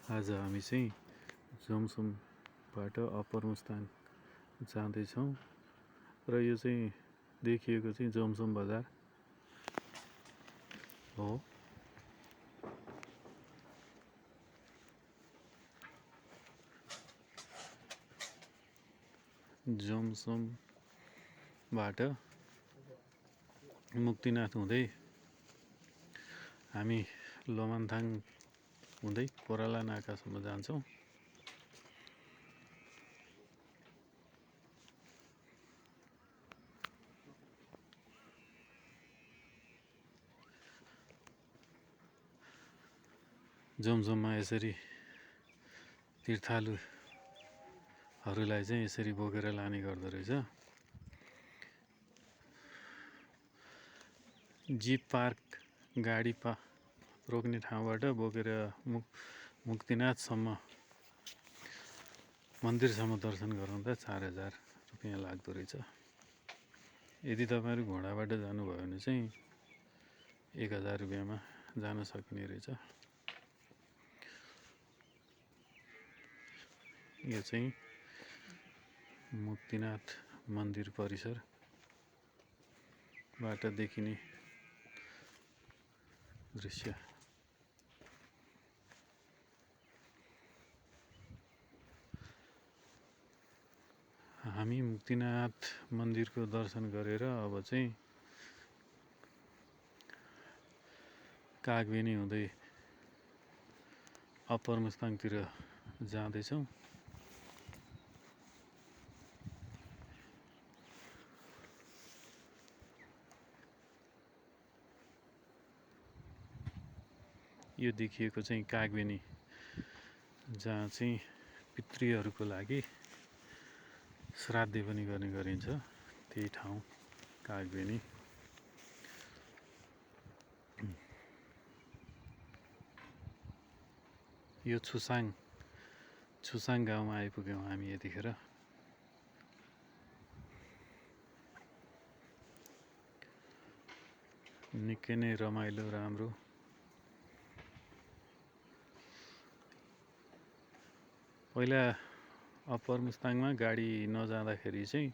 आज हामी चाहिँ जमसमबाट अप्पर मुस्ताङ जाँदैछौँ र यो चाहिँ देखिएको चाहिँ जमसम बजार हो। जमसमबाट मुक्तिनाथ हुँदै हामी लोमानथाङ हुँदै कोराला नाकासम्म जान्छौँ। जमसममा यसरी तीर्थालुहरूलाई चाहिँ यसरी बोकेर लाने गर्दो रहेछ। जीप पार्क गाडी रोक्ने ठाउँबाट बोकेर मुक्तिनाथसम्म मन्दिरसम्म दर्शन गराउँदा 4000 रुपियाँ लाग्दो रहेछ। यदि तपाईँहरू घोडाबाट जानुभयो भने चाहिँ 1000 रुपियाँमा जान सकिने रहेछ। यो चाहिँ मुक्तिनाथ मन्दिर परिसरबाट देखिने दृश्य। हामी मुक्तिनाथ मन्दिरको दर्शन गरेर अब चाहिँ कागबेनी हुँदै अप्पर मुस्ताङतिर जाँदैछौँ। यो देखिएको चाहिँ कागबेनी, जहाँ चाहिँ पितृहरूको लागि श्राद्ध पनि गर्ने गरिन्छ, त्यही ठाउँ कागबेनी। यो छुसाङ गाउँमा आइपुग्यौँ हामी यतिखेर। निकै नै रमाइलो राम्रो। पहिला अप्पर मुस्ताङमा गाडी नजाँदाखेरि चाहिँ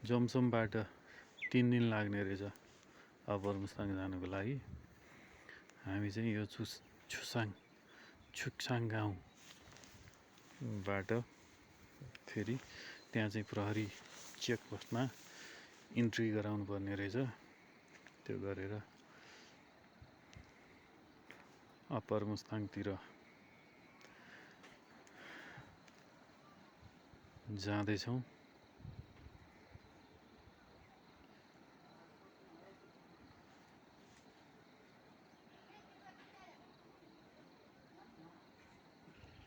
जमसमबाट 3 दिन लाग्ने रहेछ अप्पर मुस्ताङ जानुको लागि। हामी चाहिँ यो छुसाङ गाउँबाट फेरि त्यहाँ चाहिँ प्रहरी चेकपोस्टमा इन्ट्री गराउनु पर्ने रहेछ। त्यो गरेर अप्पर मुस्ताङतिर जाँदैछौँ।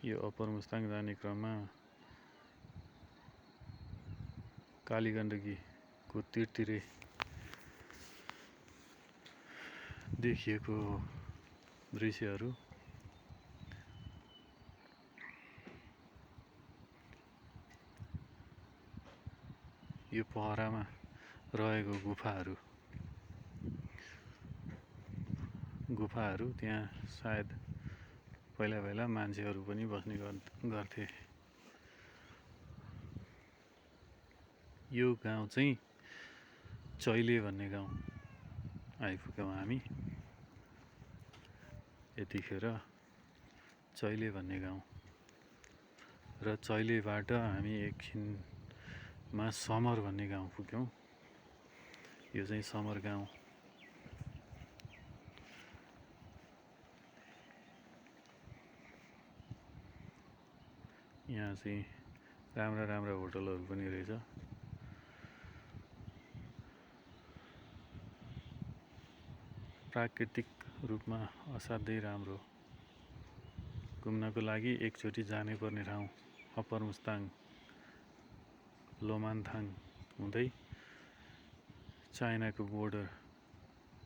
यो अप्पर मुस्ताङ जाने क्रममा कालीगण्डकीको तीरतिरै देखिएको दृश्यहरू। यो पहरामा रहेको गुफाहरू त्यहाँ सायद पहिला मान्छेहरू पनि बस्ने गर्थे। यो गाउँ चाहिँ चैले भन्ने गाउँ आइपुग्यौँ हामी यतिखेर। चैले भन्ने गाउँ र चैलेबाट हामी एकछिनमा समर भन्ने गाउँ पुग्यौँ। यो चाहिँ समर गाउँ। यहाँ चाहिँ राम्रा होटलहरू पनि रहेछ। प्राकृतिक रूपमा असाध्यै राम्रो। घुम्नको लागि एकचोटि जानै पर्ने ठाउँ अप्पर मुस्ताङ लोमानथाङ हुँदै चाइनाको बोर्डर,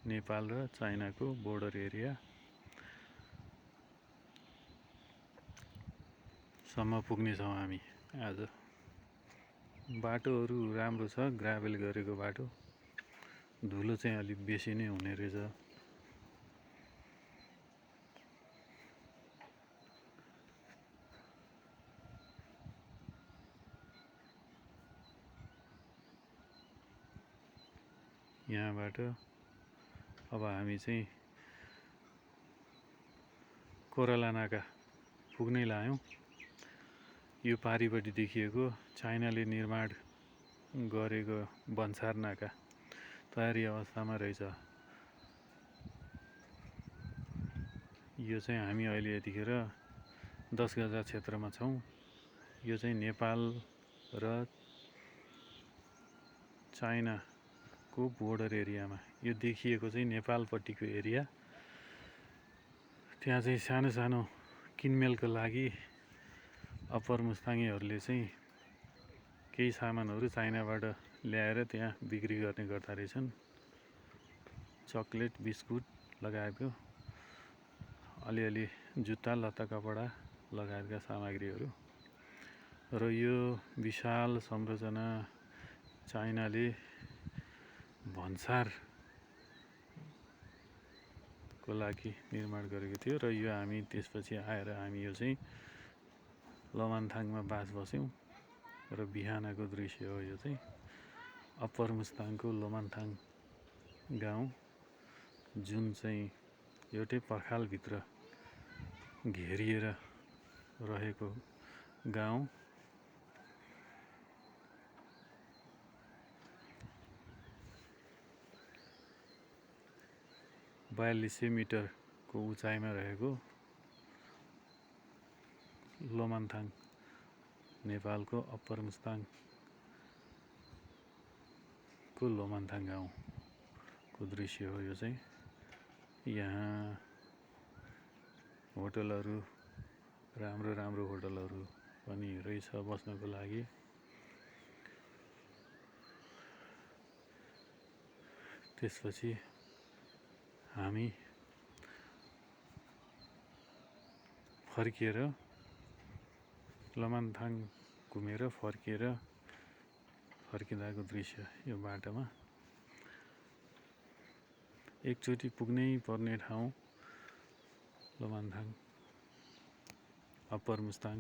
नेपाल र चाइनाको बोर्डर एरिया सम्म पुग्नेछौँ हामी आज। बाटोहरू राम्रो छ, ग्राभेल गरेको बाटो। धुलो चाहिँ अलिक बेसी नै हुने रहेछ। यहाँबाट अब हामी चाहिँ कोराला नाका पुग्नै लाग्यौँ। यो पारिपट्टि देखिएको चाइनाले निर्माण गरेको भन्सार नाका तयारी अवस्थामा रहेछ। यो चाहिँ हामी अहिले यतिखेर 10 गजा क्षेत्रमा छौँ। यो चाहिँ नेपाल र चाइनाको बोर्डर एरियामा यो देखिएको चाहिँ नेपालपट्टिको एरिया। त्यहाँ चाहिँ सानो सानो किनमेलको लागि अप्पर मुस्ताङीहरूले चाहिँ केही सामानहरू चाइनाबाट ल्याएर त्यहाँ बिक्री गर्ने गर्दा रहेछन्। चकलेट, बिस्कुट लगायतको अलिअलि जुत्ता, लत्ता, कपडा लगायतका सामग्रीहरू। र यो विशाल संरचना चाइनाले भन्सारको लागि निर्माण गरेको थियो। र यो हामी त्यसपछि आएर हामी यो चाहिँ लमानथाङमा बास बस्यौँ। र बिहानको दृश्य हो यो चाहिँ अप्पर मुस्ताङको लोमानथाङ गाउँ, जुन चाहिँ एउटै पर्खालभित्र घेरिएर रहेको गाउँ। 4200 मिटरको उचाइमा रहेको लोमानथाङ नेपालको अप्पर मुस्ताङको लोमानथाङ गाउँको दृश्य हो यो चाहिँ। यहाँ होटलहरू, राम्रो राम्रो होटलहरू पनि रहेछ बस्नको लागि। त्यसपछि हामी फर्किएर लमानथाङ घुमेर फर्किँदाको दृश्य यो बाटोमा। एकचोटि पुग्नै पर्ने ठाउँ लमानथाङ अप्पर मुस्ताङ।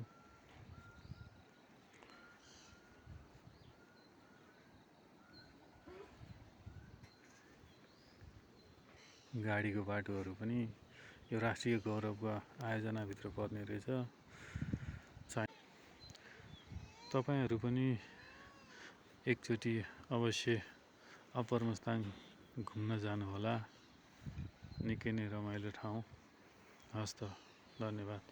गाडीको बाटोहरू पनि यो राष्ट्रिय गौरवको आयोजनाभित्र पर्ने रहेछ। तपाईहरू पनि एकचोटि अवश्य अप्पर मुस्ताङ घुम्न जानुहोला। निकै नै रमाइलो ठाउँ। हस्त, धन्यवाद।